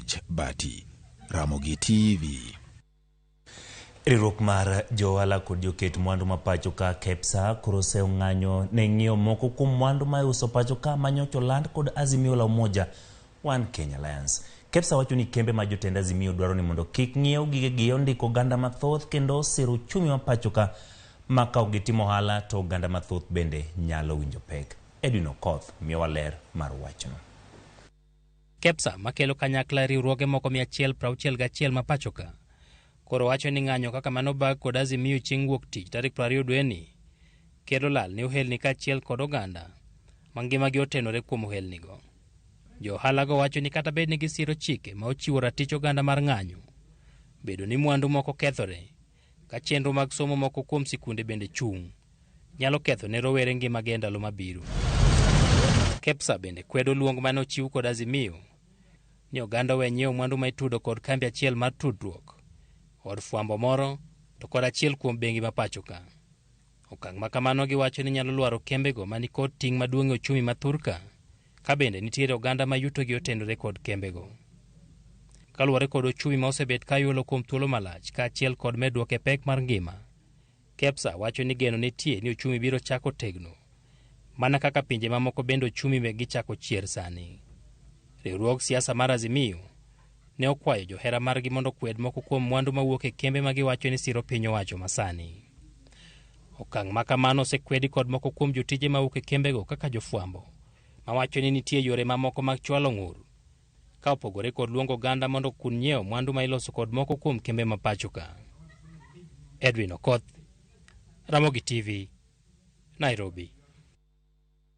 George Bati, Ramogi TV. Riwruok mar johala kod joket mwandu ma pacho ka KEPSA koro oseong'anyo ne ng'iewo moko kuom mwandu ma iuso pacho ka manyocha oland kod Azimio la Umoja One Kenya Alliance. KEPSA wacho ni kembe ma jotend Azimio dwaro ni mondo kik ng'iew gigegi ondiko oganda mathoth kendo osiro uchumi ma pacho ka ma ka ok gitimo ohala to oganda mathoth bende nyalo winjo pek. Edwin Okoth miyowa ler mar wachno. KEPSA makelo kanyakla riwruoge moko 161 ma pacho ka koro wacho ni ng'anyo kaka mano bag kod Azimio chieng' wuok tich tarik 20 dweni kelo lal ne ohelni kaachiel kod oganda ma ngimagi otenore kuom ohelnigo. Jo ohalago wacho ni kata bed ni gisiro chike ma ochiwo ratich oganda mar ng'anyo, bedo ni mwandu moko kethore ka chenro mag somo moko kuom sikunde bende chung' nyalo ketho ne rowere ngimagi e ndalo mabiro. KEPSA bende kwedo luong mane ochiw kod Azimio ni oganda owe nyiewo mwandu ma itudo kod kambi achiel mar tudruok, od fwambo moro to kod achiel kuom bengi ma pacho ka. Okang' ma kamano giwacho ni nyalo lwaro kembego mani kod ting' maduong' e ochumi ma thurka, ka bende nitiere oganda ma yutogi otenore kod kembego. Kaluwore kod ochumi ma osebet ka yulo kuom thuolo malach kaachiel kod medruok e pek mar ngima, KEPSA wacho ni geno nitie ni ochumi biro chako tegno, mana kaka pinje mamoko bende ochumi mekgi chako chier sani. Riwruog siasa mar Azimio ne okwayo johera margi mondo okwed moko kuom mwandu mawuok e kembe ma giwacho ni siro piny owacho masani. Okang' ma kamano osekwedi kod moko kuom jotije mawuok e kembego kaka jofwambo, mawacho ni nitie yore mamoko mag chwalo ng'ur, ka opogore kod luongo oganda mondo okun nyiewo mwandu ma iloso kod moko kuom kembe ma pacho ka. Edwin Okoth, Ramogi TV, Nairobi.